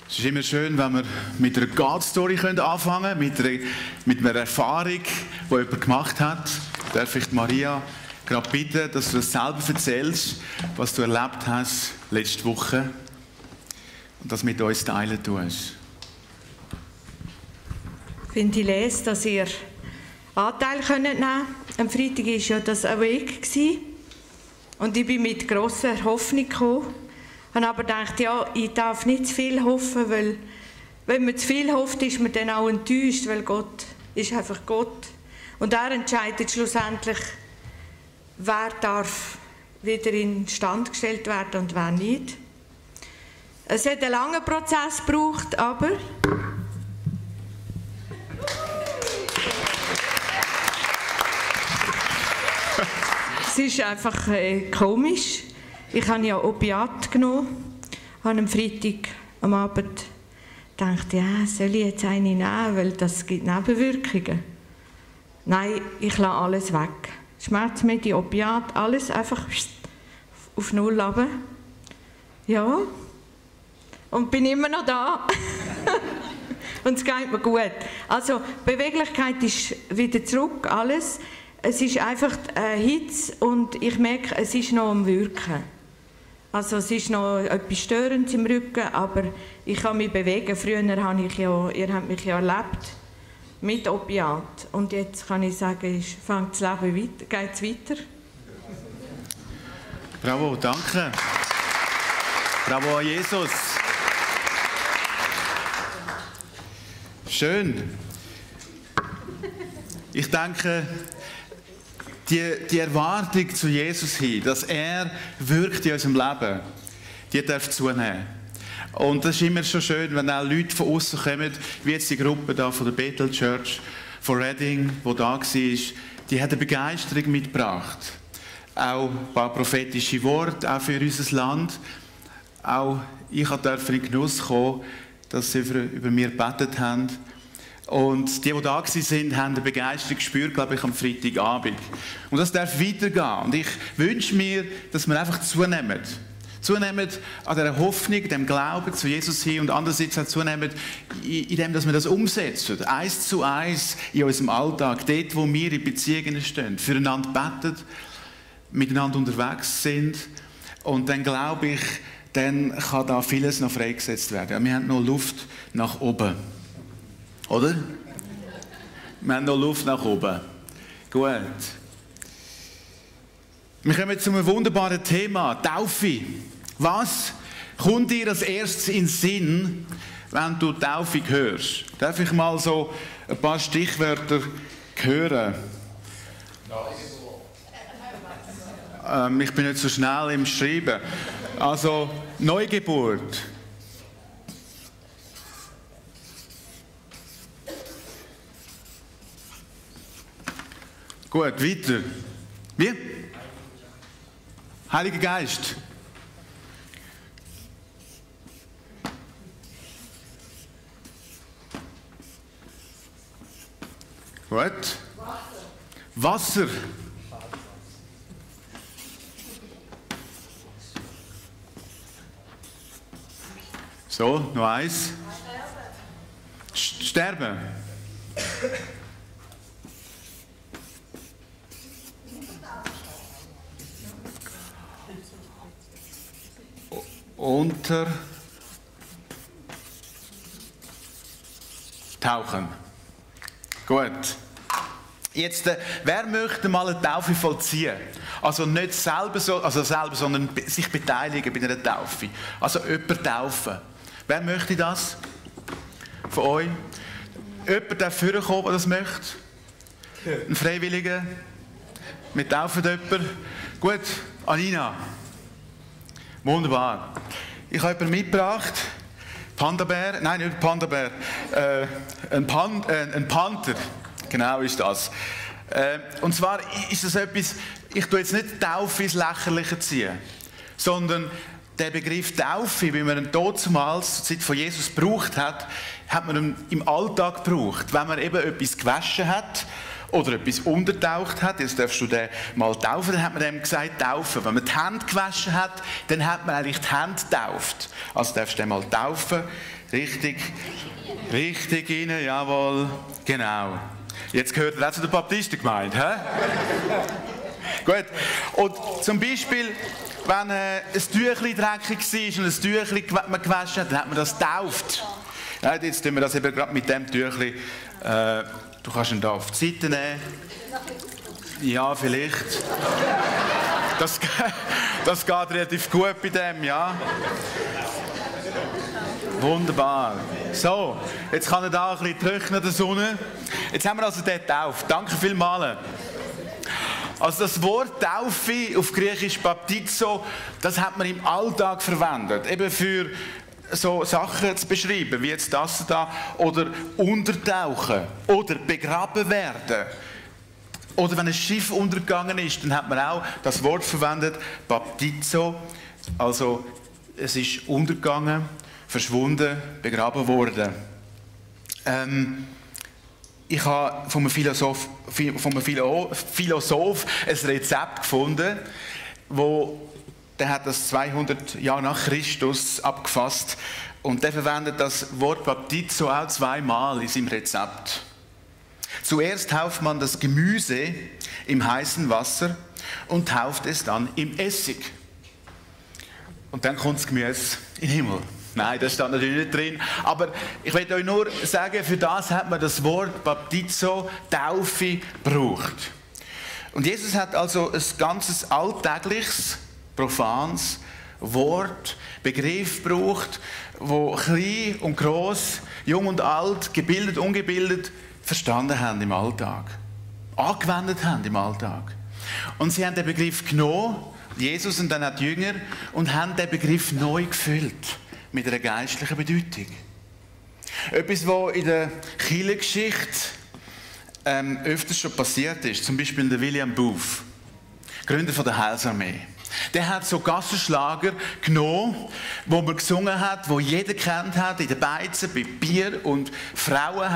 Es ist immer schön, wenn wir mit einer God-Story anfangen können, mit einer Erfahrung, die jemand gemacht hat. Darf ich Maria gerade bitten, dass du das selber erzählst, was du erlebt hast letzte Woche und das mit uns teilen tust. Ich finde ich lese, dass ihr Anteil nehmen könnt. Am Freitag war ja das Awake und ich bin mit grosser Hoffnung gekommen. Ich habe aber gedacht, ja, ich darf nicht zu viel hoffen, weil wenn man zu viel hofft, ist man dann auch enttäuscht, weil Gott ist einfach Gott. Und er entscheidet schlussendlich, wer darf wieder in Stand gestellt werden und wer nicht. Es hat einen langen Prozess gebraucht, aber es ist einfach komisch. Ich habe ja Opiat genommen, habe am Freitag am Abend gedacht, ja, soll ich jetzt eine nehmen, weil das gibt Nebenwirkungen. Nein, ich lasse alles weg. Schmerzmittel, Opiat, alles einfach auf Null runter. Ja, und bin immer noch da. Und es geht mir gut. Also, Beweglichkeit ist wieder zurück, alles. Es ist einfach Hitze und ich merke, es ist noch am Wirken. Also es ist noch etwas Störendes im Rücken, aber ich kann mich bewegen. Früher habe ich ja, ihr habt mich ja erlebt mit Opiat. Und jetzt kann ich sagen, fängt das Leben weiter, geht es weiter. Bravo, danke. Bravo an Jesus. Schön. Ich denke, die Erwartung zu Jesus hin, dass er wirkt in unserem Leben, die darf zunehmen. Und das ist immer schon schön, wenn auch Leute von außen kommen, wie jetzt die Gruppe da von der Bethel Church von Reading, die da war, die hat eine Begeisterung mitgebracht. Auch ein paar prophetische Worte, auch für unser Land. Auch ich durfte in den Genuss kommen, dass sie über mir gebetet haben. Und die da waren, haben eine Begeisterung gespürt, glaube ich, am Freitagabend. Und das darf weitergehen. Und ich wünsche mir, dass wir einfach zunehmen. Zunehmen an dieser Hoffnung, dem Glauben zu Jesus hin und andererseits auch zunehmen in dem, dass wir das umsetzen. 1:1 in unserem Alltag, dort, wo wir in Beziehungen stehen, füreinander beten, miteinander unterwegs sind. Und dann glaube ich, dann kann da vieles noch freigesetzt werden. Wir haben noch Luft nach oben. Oder? Wir haben noch Luft nach oben. Gut. Wir kommen zu einem wunderbaren Thema, Taufe. Was kommt dir als erstes in den Sinn, wenn du Taufe hörst? Darf ich mal so ein paar Stichwörter hören? Ich bin nicht so schnell im Schreiben. Also, Neugeburt. Gut, weiter. Wie? Heiliger Geist. Gut. Wasser. So, noch eins. Sterben. Tauchen. Gut. Jetzt, wer möchte mal eine Taufe vollziehen? Also nicht selber, sondern sich beteiligen bei einer Taufe. Also jemanden taufen. Wer möchte das? Von euch? Jemand darf vorkommen, der das möchte? Ein Freiwilliger? Wir taufen jemanden? Gut, Anina. Wunderbar. Ich habe jemanden mitgebracht. Panda-Bär? Nein, nicht Panda-Bär. Ein Panther. Genau ist das. Und zwar ist das etwas, ich tue jetzt nicht Taufe ins Lächerliche ziehen, sondern der Begriff Taufe, wie man ihn damals, zur Zeit von Jesus gebraucht hat, hat man ihn im Alltag gebraucht. Wenn man eben etwas gewaschen hat oder etwas untertaucht hat, jetzt darfst du den mal taufen, dann hat man dem gesagt, taufen. Wenn man die Hände gewaschen hat, dann hat man eigentlich die Hände getauft. Also darfst du den mal taufen, richtig rein, jawohl, genau. Jetzt gehört er auch zu der Baptistengemeinde, hä? Gut, und zum Beispiel, wenn ein Tüchlein dreckig war und ein Tüchlein man gewaschen hat, dann hat man das getauft. Ja, jetzt tun wir das eben gerade mit dem Tüchlein. Du kannst ihn da auf die Seite nehmen. Ja, vielleicht. Das geht relativ gut bei dem, ja. Wunderbar. So, jetzt kann er da ein bisschen trocknen, der Sonne. Jetzt haben wir also den getauft. Danke vielmals. Also das Wort Taufe auf Griechisch Baptizo, das hat man im Alltag verwendet. Eben für so Sachen zu beschreiben, wie jetzt das da, oder untertauchen, oder begraben werden. Oder wenn ein Schiff untergegangen ist, dann hat man auch das Wort verwendet, Baptizo, also es ist untergegangen, verschwunden, begraben worden. Ich habe von einem Philosoph ein Rezept gefunden, der hat das 200 Jahre nach Christus abgefasst und der verwendet das Wort Baptizo auch zweimal in seinem Rezept. Zuerst tauft man das Gemüse im heißen Wasser und tauft es dann im Essig. Und dann kommt das Gemüse in den Himmel. Nein, das steht natürlich nicht drin. Aber ich will euch nur sagen, für das hat man das Wort Baptizo, Taufe, gebraucht. Und Jesus hat also ein ganzes alltägliches, profanes Wort, Begriff gebraucht, wo klein und gross, jung und alt, gebildet, ungebildet verstanden haben im Alltag. Angewendet haben im Alltag. Und sie haben den Begriff genommen, Jesus und dann auch die Jünger, und haben den Begriff neu gefüllt. Mit einer geistlichen Bedeutung. Etwas, was in der Kirchengeschichte öfters schon passiert ist, zum Beispiel der William Booth, Gründer von der Heilsarmee. Der hat so Gassenschlager genommen, wo man gesungen hat, wo jeder kennt hat, in den Beizen, bei Bier und Frauen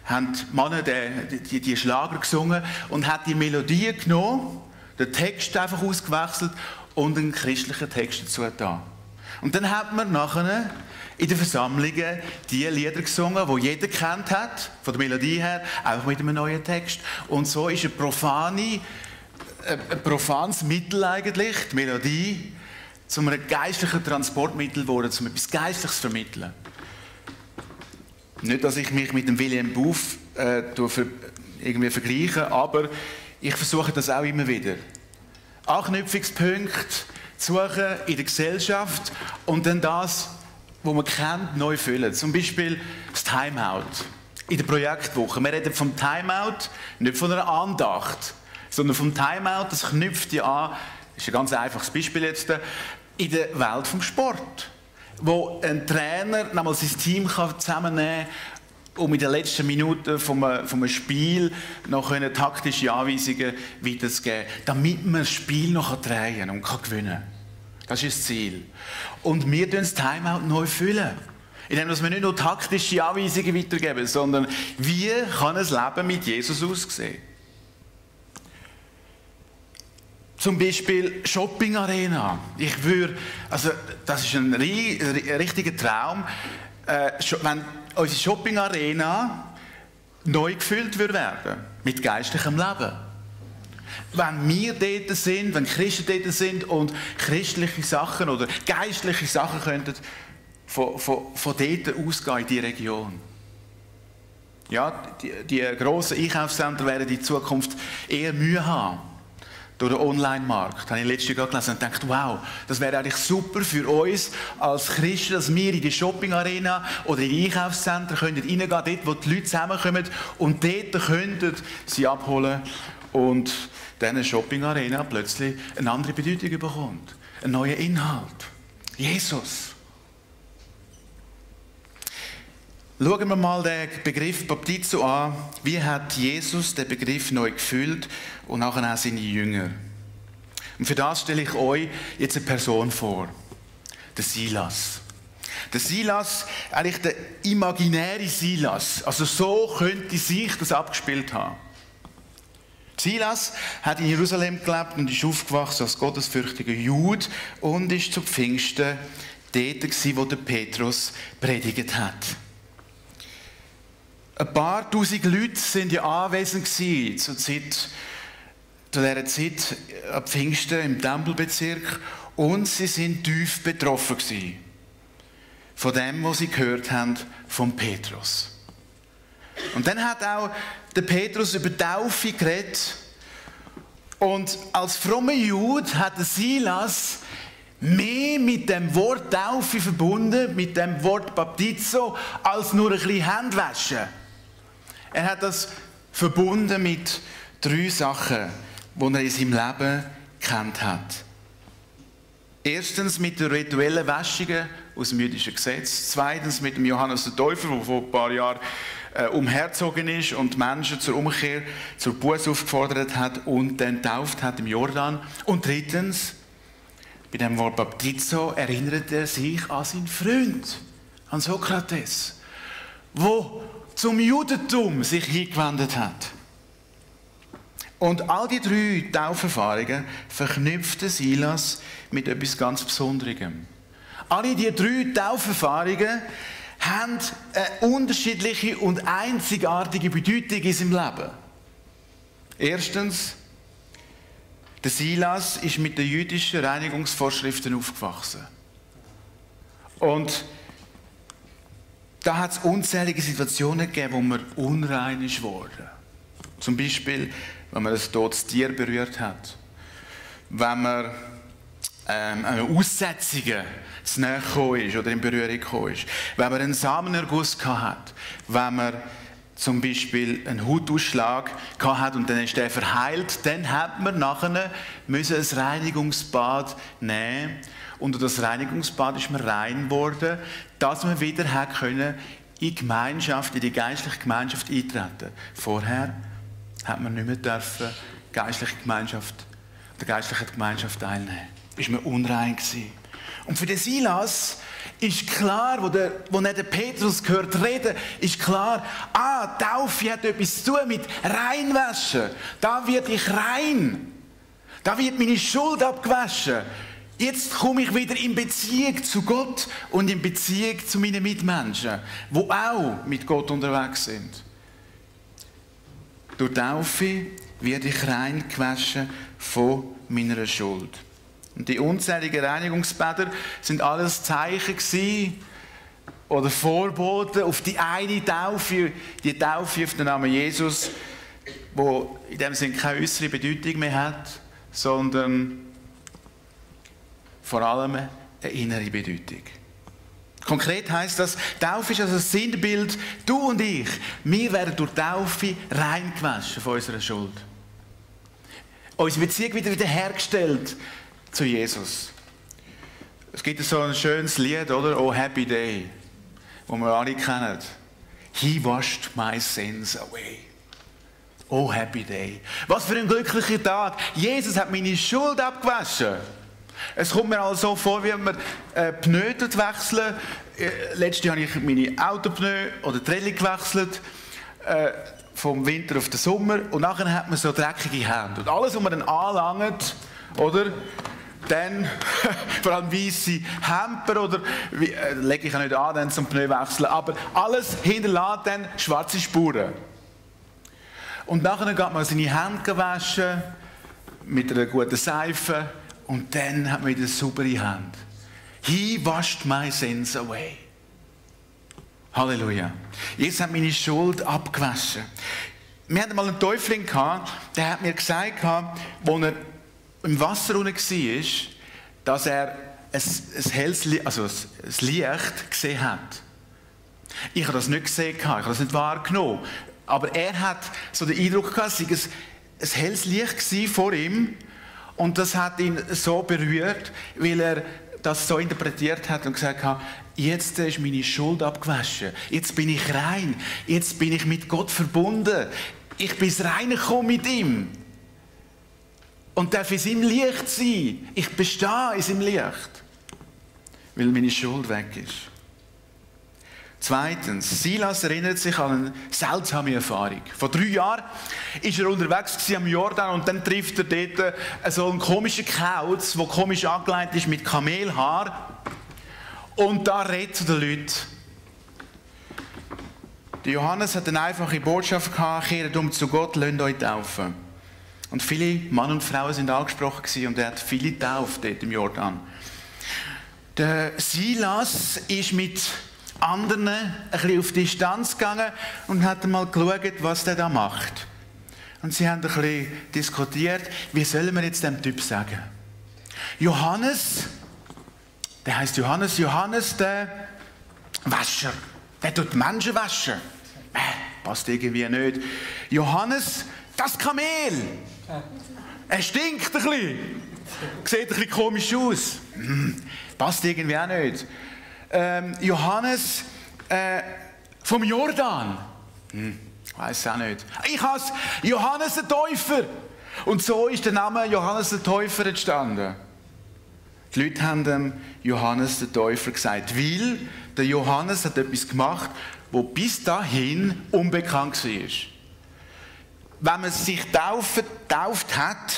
haben Männer die Schlager gesungen und hat die Melodie genommen, den Text einfach ausgewechselt und einen christlichen Text dazu getan. Und dann hat man nachher in den Versammlungen die Lieder gesungen, die jeder kennt hat, von der Melodie her, einfach mit einem neuen Text. Und so ist ein profanes Mittel eigentlich, die Melodie, zu einem geistlichen Transportmittel geworden, um etwas Geistliches zu vermitteln. Nicht, dass ich mich mit dem William Booth irgendwie vergleiche, aber ich versuche das auch immer wieder. Anknüpfungspunkte suchen in der Gesellschaft und dann das, was man kennt, neu füllen. Zum Beispiel das Timeout in der Projektwoche. Wir reden vom Timeout, nicht von einer Andacht, sondern vom Timeout, das knüpft ja an, das ist ein ganz einfaches Beispiel jetzt, in der Welt vom Sport, wo ein Trainer nochmal sein Team zusammennehmen kann, um in den letzten Minuten vom Spiel noch taktische Anweisungen weiterzugeben, damit man das Spiel noch drehen und gewinnen kann. Das ist das Ziel. Und wir füllen das Timeout neu füllen. Indem wir nicht nur taktische Anweisungen weitergeben, sondern wie kann ein Leben mit Jesus aussehen? Zum Beispiel Shopping-Arena. Das ist ein richtiger Traum, wenn unsere Shopping-Arena neu gefüllt werden mit geistlichem Leben. Wenn wir dort sind, wenn Christen dort sind und christliche Sachen oder geistliche Sachen könnten von dort ausgehen in die Region. Ja, die grossen Einkaufszentren werden in Zukunft eher Mühe haben durch den Online-Markt. Das habe ich letztes Jahr gelesen und gedacht, wow, das wäre eigentlich super für uns als Christen, dass wir in die Shopping-Arena oder in die Einkaufszentren reingehen können, dort, wo die Leute zusammenkommen und dort könnten sie abholen und diese Shopping-Arena plötzlich eine andere Bedeutung bekommt. Einen neuen Inhalt. Jesus. Schauen wir mal den Begriff Baptizo an. Wie hat Jesus den Begriff neu gefüllt und nachher auch seine Jünger? Und für das stelle ich euch jetzt eine Person vor. Der Silas. Der Silas, eigentlich der imaginäre Silas. Also so könnte sich das abgespielt haben. Silas hat in Jerusalem gelebt und ist aufgewachsen als gottesfürchtiger Jude und ist zu Pfingsten dort gewesen, wo der Petrus predigt hat. Ein paar tausend Leute sind ja anwesend gewesen, zu dieser Zeit am Pfingsten im Tempelbezirk, und sie sind tief betroffen gewesen von dem, was sie gehört haben vom Petrus. Und dann hat auch der Petrus über die Taufe geredet, und als frommer Jude hat der Silas mehr mit dem Wort Taufe verbunden, mit dem Wort Baptizo, als nur ein bisschen Handwaschen. Er hat das verbunden mit 3 Sachen, die er in seinem Leben gekannt hat. Erstens mit den rituellen Wäschungen aus dem jüdischen Gesetz. Zweitens mit dem Johannes der Täufer, der vor ein paar Jahren umhergezogen ist und Menschen zur Umkehr, zur Buße aufgefordert hat und dann getauft hat im Jordan. Und drittens, bei dem Wort Baptizo erinnert er sich an seinen Freund, an Sokrates, der zum Judentum sich hingewendet hat. Und all die 3 Tauferfahrungen verknüpfte Silas mit etwas ganz Besonderem. Alle die 3 Tauferfahrungen haben eine unterschiedliche und einzigartige Bedeutung in seinem Leben. Erstens, der Silas ist mit den jüdischen Reinigungsvorschriften aufgewachsen. Und da hat es unzählige Situationen gegeben, wo man unrein ist worden. Zum Beispiel, wenn man ein totes Tier berührt hat. Wenn man Aussetzungen zu nahe gekommen ist oder in Berührung gekommen ist. Wenn man einen Samenerguss hat. Wenn man zum Beispiel einen Hautausschlag hat und dann ist der verheilt, dann hat man nachher ein Reinigungsbad nehmen. Unter das Reinigungsbad ist man rein geworden, dass man wieder in die Gemeinschaft, in die geistliche Gemeinschaft eintreten. Vorher hat man nicht mehr dürfen, der geistlichen Gemeinschaft teilnehmen. Ist man unrein gewesen. Und für den Silas ist klar, wo er den Petrus gehört reden, ist klar, Taufe hat etwas zu tun mit Reinwaschen. Da werde ich rein. Da wird meine Schuld abgewaschen. Jetzt komme ich wieder in Beziehung zu Gott und in Beziehung zu meinen Mitmenschen, die auch mit Gott unterwegs sind. Durch Taufe werde ich rein gewaschen von meiner Schuld. Und die unzähligen Reinigungsbäder sind alles Zeichen gewesen, oder Vorbote auf die eine Taufe, die Taufe auf den Namen Jesus, wo in dem Sinne keine äußere Bedeutung mehr hat, sondern vor allem eine innere Bedeutung. Konkret heisst das, Taufe ist also ein Sinnbild, du und ich, wir werden durch Taufe reingewaschen von unserer Schuld. Unsere Beziehung wieder hergestellt zu Jesus. Es gibt so ein schönes Lied, oder? Oh Happy Day, das wir alle kennen. He washed my sins away. Oh Happy Day. Was für ein glücklicher Tag. Jesus hat meine Schuld abgewaschen. Es kommt mir also so vor, wie wenn wir Pneu wechseln. Letztes Jahr habe ich meine Autopneu oder Trelli gewechselt. Vom Winter auf den Sommer. Und nachher hat man so dreckige Hände. Und alles, was man dann anlangt, oder? Dann, vor allem weisse Hemper, oder, lege ich ja nicht an, dann zum Pneu wechseln, aber alles hinterlässt dann schwarze Spuren. Und nachher geht man seine Hände waschen, mit einer guten Seife, und dann hat man wieder saubere Hände. He washed my sins away. Halleluja. Jesus hat meine Schuld abgewaschen. Wir hatten mal einen Täufling gehabt, der hat mir gesagt, als er im Wasser unten war, dass er ein helles Licht gesehen hat. Ich habe das nicht gesehen, ich habe das nicht wahrgenommen. Aber er hat so den Eindruck gehabt, es war ein helles Licht vor ihm, und das hat ihn so berührt, weil er das so interpretiert hat und gesagt hat, jetzt ist meine Schuld abgewaschen, jetzt bin ich rein, jetzt bin ich mit Gott verbunden, ich bin reingekommen mit ihm. Und darf in seinem Licht sein. Ich bestehe in seinem Licht. Weil meine Schuld weg ist. Zweitens, Silas erinnert sich an eine seltsame Erfahrung. Vor 3 Jahren war er unterwegs am Jordan und dann trifft er dort so einen komischen Kauz, der komisch angelegt ist mit Kamelhaar. Und da redet zu den Leuten. Der Johannes hat eine einfache Botschaft gehabt: kehrt um zu Gott, lasst euch taufen. Und viele Mann und Frauen sind angesprochen gewesen, und er hat viele getauft dort im Jordan. Der Silas ist mit anderen ein bisschen auf Distanz gegangen und hat mal geschaut, was der da macht. Und sie haben ein bisschen diskutiert, wie sollen wir jetzt dem Typ sagen? Johannes, der heißt Johannes, der Wäscher, der tut Menschen waschen. Passt irgendwie nicht. Johannes, das Kamel. Er stinkt ein bisschen. Sieht ein bisschen komisch aus. Passt irgendwie auch nicht. Johannes vom Jordan. Weiß auch nicht. Ich heiße Johannes der Täufer. Und so ist der Name Johannes der Täufer entstanden. Die Leute haben dem Johannes der Täufer gesagt, weil der Johannes hat etwas gemacht, wo bis dahin unbekannt war. Wenn man sich getauft hat,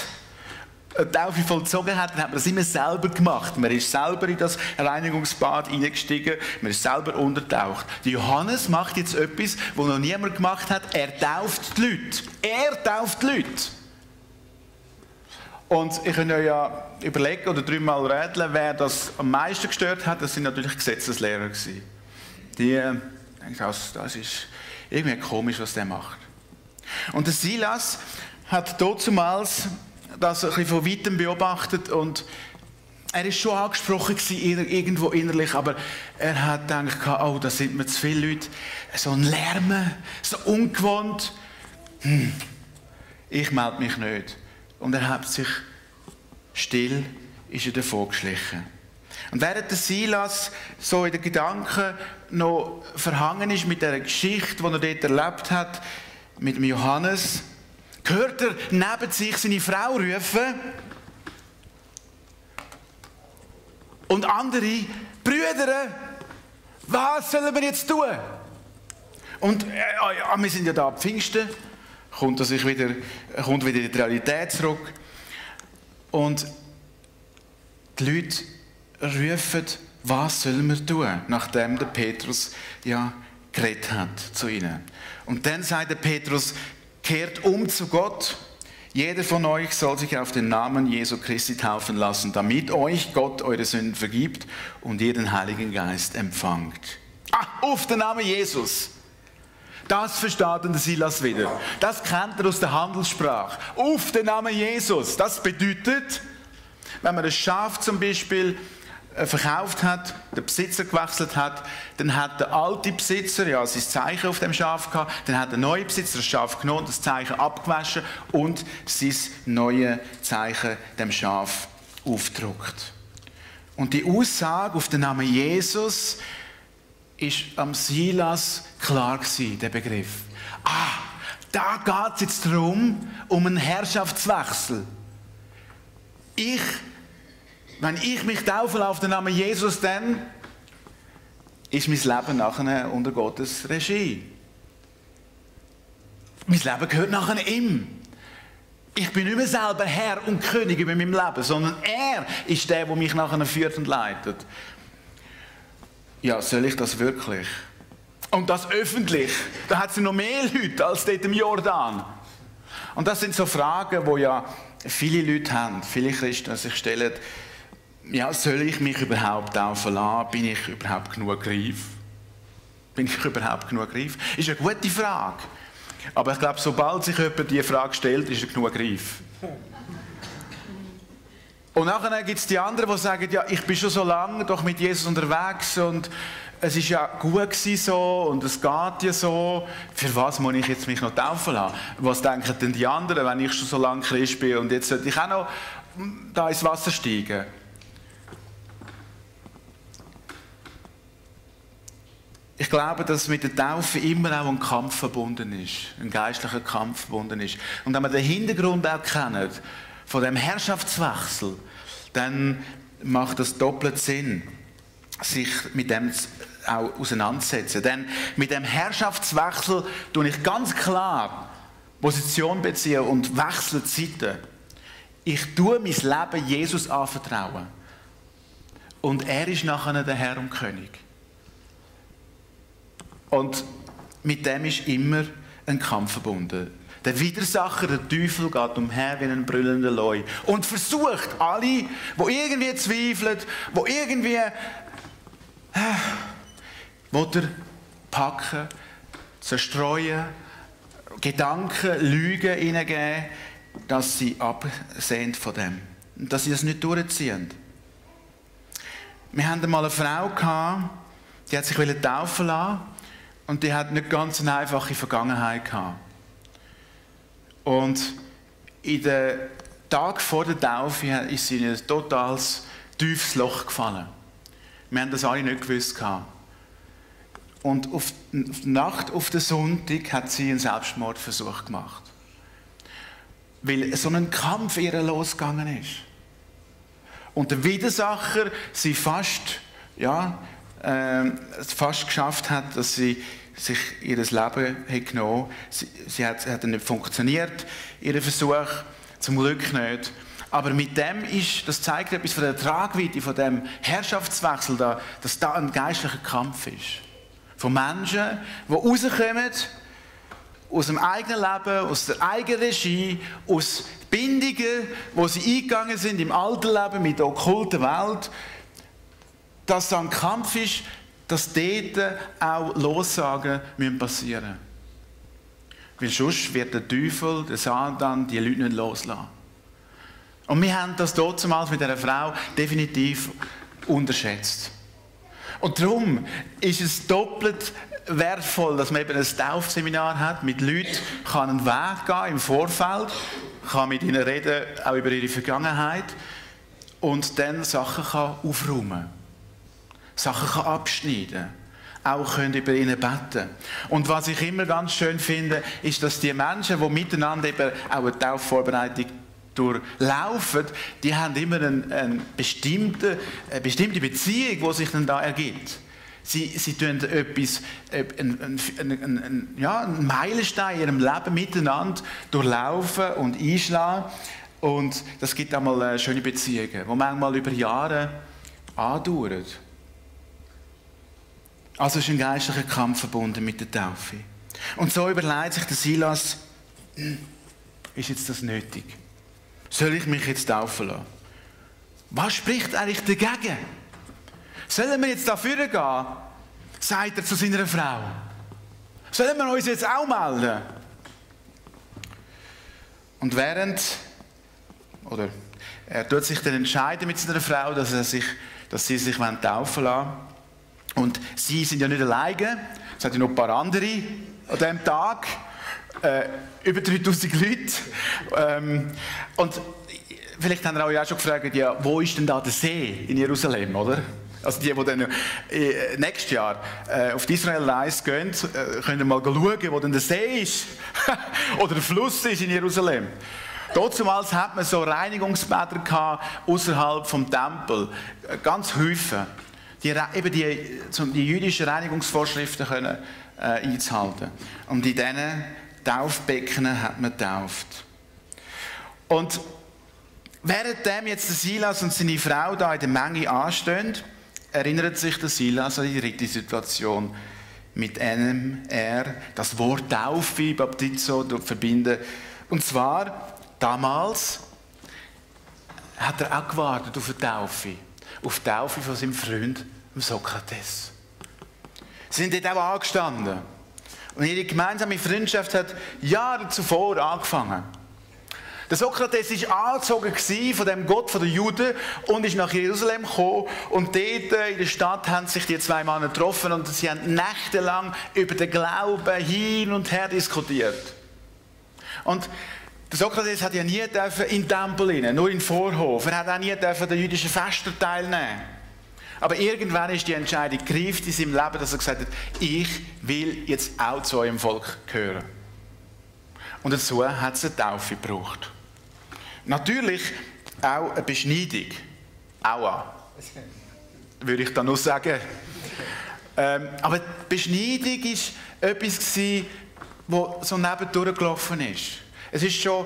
eine Taufe vollzogen hat, dann hat man das immer selber gemacht. Man ist selber in das Reinigungsbad hineingestiegen, man ist selber untertaucht. Der Johannes macht jetzt etwas, was noch niemand gemacht hat. Er tauft die Leute. Er tauft die Leute. Und ich kann euch ja überlegen oder 3-mal rätseln, wer das am meisten gestört hat. Das sind natürlich Gesetzeslehrer gewesen. Die denken, das ist irgendwie komisch, was der macht. Und der Silas hat damals das ein bisschen von weitem beobachtet und er ist schon angesprochen gewesen, irgendwo innerlich, aber er hat gedacht, oh, da sind mir zu viele Leute, so ein Lärm, so ungewohnt. Ich melde mich nicht. Und er hat sich still davon geschlichen. Und während der Silas so in den Gedanken noch verhangen ist mit der Geschichte, die er dort erlebt hat, mit dem Johannes, hört er neben sich seine Frau rufen und andere Brüder, was sollen wir jetzt tun? Und wir sind ja da ab Pfingsten, kommt wieder in die Realität zurück. Und die Leute rufen, was sollen wir tun, nachdem der Petrus ja geredet hat zu ihnen. Und dann sagt der Petrus, kehrt um zu Gott. Jeder von euch soll sich auf den Namen Jesu Christi taufen lassen, damit euch Gott eure Sünden vergibt und ihr den Heiligen Geist empfangt. Auf den Namen Jesus. Das versteht der Silas wieder. Das kennt er aus der Handelssprache. Auf den Namen Jesus. Das bedeutet, wenn man ein Schaf zum Beispiel verkauft hat, der Besitzer gewechselt hat, dann hat der alte Besitzer ja sein Zeichen auf dem Schaf gehabt, dann hat der neue Besitzer das Schaf genommen, das Zeichen abgewaschen und sein neues Zeichen dem Schaf aufgedruckt. Und die Aussage auf den Namen Jesus ist am Silas klar gewesen, der Begriff. Da geht es jetzt darum, um einen Herrschaftswechsel. Wenn ich mich taufe auf den Namen Jesus, dann ist mein Leben nachher unter Gottes Regie. Mein Leben gehört nachher ihm. Ich bin nicht mehr selber Herr und König über mein Leben, sondern er ist der, der mich nachher führt und leitet. Ja, soll ich das wirklich? Und das öffentlich. Da hat es noch mehr Leute als dort im Jordan. Und das sind so Fragen, die ja viele Leute haben, viele Christen sich stellen. Ja, soll ich mich überhaupt taufen lassen? Bin ich überhaupt genug reif? Ist eine gute Frage. Aber ich glaube, sobald sich jemand diese Frage stellt, ist er genug reif. Und nachher gibt es die anderen, die sagen, ja, ich bin schon so lange doch mit Jesus unterwegs und es ist ja gut gewesen so und es geht ja so. Für was muss ich jetzt mich noch taufen lassen? Was denken denn die anderen, wenn ich schon so lange Christ bin und jetzt sollte ich auch noch da ins Wasser steigen? Ich glaube, dass mit der Taufe immer auch ein Kampf verbunden ist, ein geistlicher Kampf verbunden ist. Und wenn man den Hintergrund auch kennt, von dem Herrschaftswechsel, dann macht das doppelt Sinn, sich mit dem auch auseinandersetzen. Denn mit dem Herrschaftswechsel tue ich ganz klar Position beziehen und wechsle Zeiten. Ich tue mein Leben Jesus anvertrauen. Und er ist nachher der Herr und König. Und mit dem ist immer ein Kampf verbunden. Der Widersacher, der Teufel, geht umher wie ein brüllender Leu und versucht alle, die irgendwie zweifeln, die irgendwie packen, zerstreuen, Gedanken, Lügen hineingeben, dass sie absehen von dem. Und dass sie das nicht durchziehen. Wir hatten einmal eine Frau gehabt, die hat sich taufen lassen und die hat nicht ganz eine einfache Vergangenheit gehabt. Und in den Tagen vor der Taufe ist sie in ein totales tiefes Loch gefallen. Wir haben das alle nicht gewusst. Und auf die Nacht auf den Sonntag hat sie einen Selbstmordversuch gemacht. Weil so ein Kampf in ihr losgegangen ist. Und der Widersacher sie fast geschafft hat, dass sie sich ihr Leben genommen hat. Sie hat nicht funktioniert, ihr Versuch, zum Glück nicht. Aber mit dem das zeigt etwas von der Tragweite, von dem Herrschaftswechsel, dass da ein geistlicher Kampf ist. Von Menschen, die rauskommen aus dem eigenen Leben, aus der eigenen Regie, aus Bindungen, wo sie eingegangen sind im alten Leben mit der okkulten Welt, dass da ein Kampf ist, dass dort auch Lossagen passieren müssen. Weil sonst wird der Teufel, der Satan, die Leute nicht loslassen. Und wir haben das damals mit dieser Frau definitiv unterschätzt. Und darum ist es doppelt wertvoll, dass man eben ein Taufseminar hat, mit Leuten kann einen Weg gehen im Vorfeld, kann mit ihnen reden, auch über ihre Vergangenheit und dann Sachen kann aufräumen, Sachen kann abschneiden, auch können über ihnen beten. Und was ich immer ganz schön finde, ist, dass die Menschen, die miteinander eben auch eine Taufvorbereitung durchlaufen, die haben immer eine bestimmte Beziehung, die sich dann da ergibt. Sie tun einen Meilenstein in ihrem Leben miteinander durchlaufen und einschlagen. Und das gibt einmal schöne Beziehungen, die manchmal über Jahre andauern. Also ist ein geistlicher Kampf verbunden mit der Taufe. Und so überlegt sich der Silas, ist jetzt das nötig? Soll ich mich jetzt taufen lassen? Was spricht eigentlich dagegen? Sollen wir jetzt dafür gehen? Sagt er zu seiner Frau. Sollen wir uns jetzt auch melden? Und er tut sich dann entscheiden mit seiner Frau, dass sie sich taufen lassen. Und sie sind ja nicht alleine. Es hat ja noch ein paar andere an diesem Tag. Über 3000 Leute. Und vielleicht haben wir auch schon gefragt, ja, wo ist denn da der See in Jerusalem, oder? Also die dann nächstes Jahr auf die Israel-Reise gehen, können mal schauen, wo denn der See ist. Oder der Fluss ist in Jerusalem. Damals hat man so Reinigungsbäder gehabt, außerhalb vom Tempel. Ganz Häufen. Die jüdischen Reinigungsvorschriften können, einzuhalten. Und in diesen Taufbecken hat man getauft. Und währenddem jetzt der Silas und seine Frau da in der Menge anstehen, erinnert sich der Silas an die dritte Situation, mit dem er das Wort Taufe, Baptizo, verbinden. Und zwar, damals hat er auch gewartet auf die Taufe von seinem Freund Sokrates. Sie sind dort auch angestanden. Und ihre gemeinsame Freundschaft hat Jahre zuvor angefangen. Der Sokrates war angezogen von dem Gott der Juden und ist nach Jerusalem gekommen. Und dort in der Stadt haben sich die zwei Männer getroffen und sie haben nächtelang über den Glauben hin und her diskutiert. Und der Sokrates hat ja nie in den Tempel rein, nur in den Vorhof. Er hat auch nie an den jüdischen Festen teilnehmen. Aber irgendwann ist die Entscheidung gereift in seinem Leben, dass er gesagt hat, ich will jetzt auch zu eurem Volk gehören. Und dazu hat es eine Taufe gebraucht. Natürlich auch eine Beschneidung. Aua. Würde ich da noch sagen. Aber die Beschneidung war etwas, das so nebendurch gelaufen ist. Es ist schon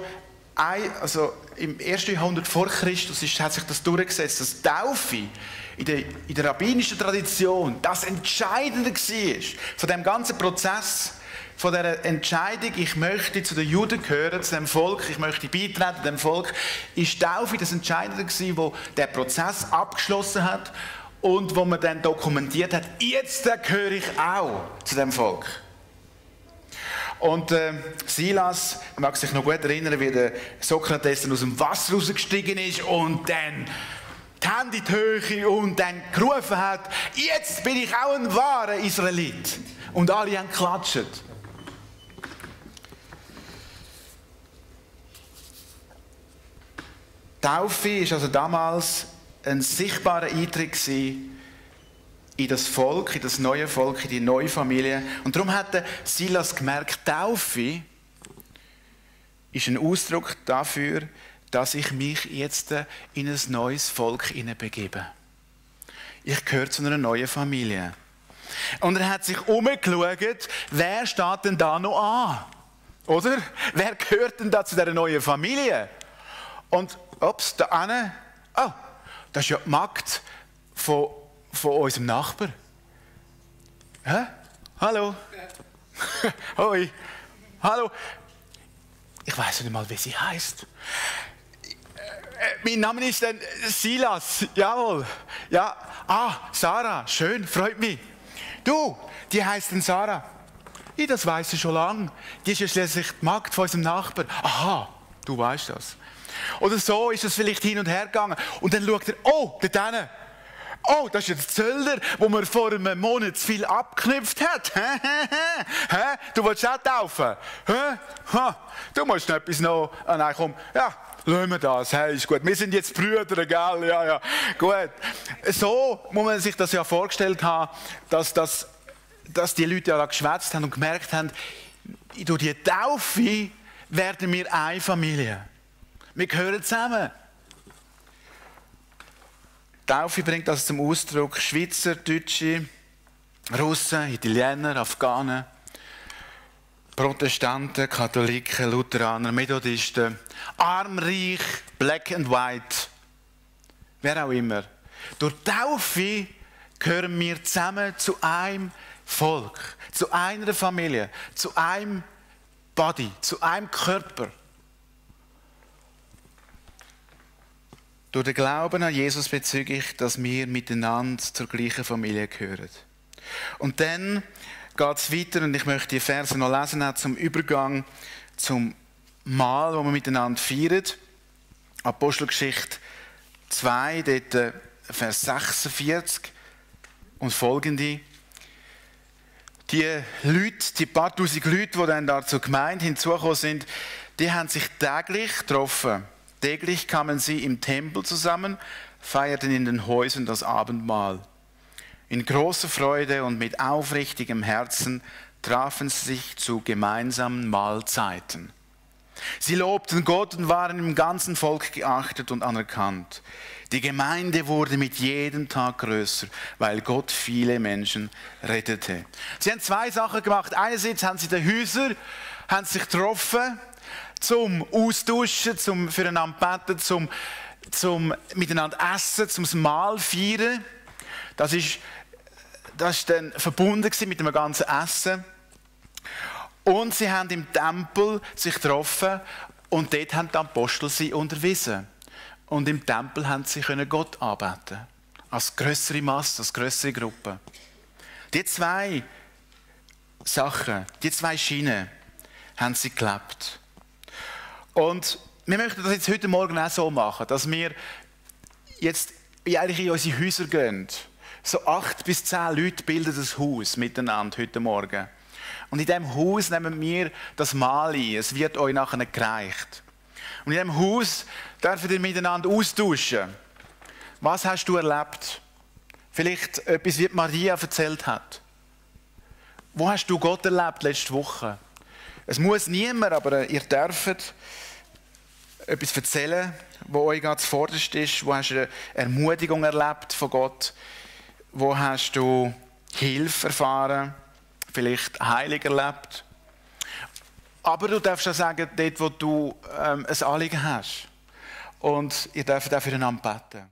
im 1. Jahrhundert vor Christus hat sich das durchgesetzt, dass Taufe in der rabbinischen Tradition das Entscheidende war von dem ganzen Prozess, von dieser Entscheidung, ich möchte zu den Juden gehören, zu dem Volk, ich möchte beitreten dem Volk, ist Taufe das Entscheidende gewesen, wo der Prozess abgeschlossen hat und wo man dann dokumentiert hat, jetzt gehöre ich auch zu dem Volk. Und Silas mag sich noch gut erinnern, wie der Sokrates aus dem Wasser rausgestiegen ist und dann die Hände in die Höhe und dann gerufen hat, jetzt bin ich auch ein wahrer Israelit. Und alle haben geklatscht. Taufe war also damals ein sichtbarer Eintritt in das Volk, in das neue Volk, in die neue Familie. Und darum hat Silas gemerkt, Taufe ist ein Ausdruck dafür, dass ich mich jetzt in ein neues Volk hineinbegebe. Ich gehöre zu einer neuen Familie. Und er hat sich umgeschaut, wer steht denn da noch an? Oder? Wer gehört denn da zu dieser neuen Familie? Und, da eine, das ist ja die Magd von unserem Nachbar. Hä? Hallo? Hoi. Hallo. Ich weiß nicht mal, wie sie heißt. Mein Name ist dann Silas. Jawohl. Ja. Sarah. Schön, freut mich. Du, die heißt dann Sarah. Ja, das weiss ich schon lange. Die ist ja schließlich die Magd von unserem Nachbar. Aha, du weißt das. Oder so ist es vielleicht hin und her gegangen. Und dann schaut er, dort hinten. Das ist ja der Zöllner, wo man vor einem Monat zu viel abgeknüpft hat. Du willst auch taufen? Du musst noch etwas noch... nein, komm. Ja, lassen wir das. Hey, ist gut. Wir sind jetzt Brüder, gell? Ja, gut. So muss man sich das ja vorgestellt haben, dass die Leute ja geschwätzt haben und gemerkt haben, durch die Taufe werden wir eine Familie. Wir gehören zusammen. Taufe bringt also zum Ausdruck Schweizer, Deutsche, Russen, Italiener, Afghanen, Protestanten, Katholiken, Lutheraner, Methodisten, arm, reich, black and white, wer auch immer. Durch Taufe gehören wir zusammen zu einem Volk, zu einer Familie, zu einem Body, zu einem Körper. Durch den Glauben an Jesus bezeuge ich, dass wir miteinander zur gleichen Familie gehören. Und dann geht es weiter, und ich möchte die Verse noch lesen, auch zum Übergang zum Mahl, das wir miteinander feiern. Apostelgeschichte 2, dort Vers 46 und folgende. Die Leute, die paar tausend Leute, die dann da zur Gemeinde hinzugekommen sind, die haben sich täglich getroffen. Täglich kamen sie im Tempel zusammen, feierten in den Häusern das Abendmahl. In großer Freude und mit aufrichtigem Herzen trafen sie sich zu gemeinsamen Mahlzeiten. Sie lobten Gott und waren im ganzen Volk geachtet und anerkannt. Die Gemeinde wurde mit jedem Tag größer, weil Gott viele Menschen rettete. Sie haben zwei Sachen gemacht. Einerseits haben sie in den Häusern sich getroffen, zum Austauschen, zum füreinander beten, zum miteinander essen, zum Mahl feiern. Das ist dann verbunden mit dem ganzen Essen. Und sie haben im Tempel sich getroffen und dort haben die Apostel sie unterwiesen. Und im Tempel haben sie Gott anbeten. Als grössere Masse, als grössere Gruppe. Die zwei Sachen, die zwei Schienen haben sie gelebt. Und wir möchten das jetzt heute Morgen auch so machen, dass wir jetzt eigentlich in unsere Häuser gehen. So 8 bis 10 Leute bilden das Haus miteinander heute Morgen. Und in diesem Haus nehmen wir das Mahl ein. Es wird euch nachher gereicht. Und in diesem Haus dürft ihr miteinander austauschen. Was hast du erlebt? Vielleicht etwas, wie Maria erzählt hat. Wo hast du Gott erlebt letzte Woche? Es muss niemand, aber ihr dürft etwas erzählen, wo euch ganz zuvorderst ist. Wo hast du eine Ermutigung erlebt von Gott? Wo hast du Hilfe erfahren, vielleicht Heilung erlebt. Aber du darfst auch sagen, dort wo du ein Anliegen hast. Und ihr dürft auch füreinander beten.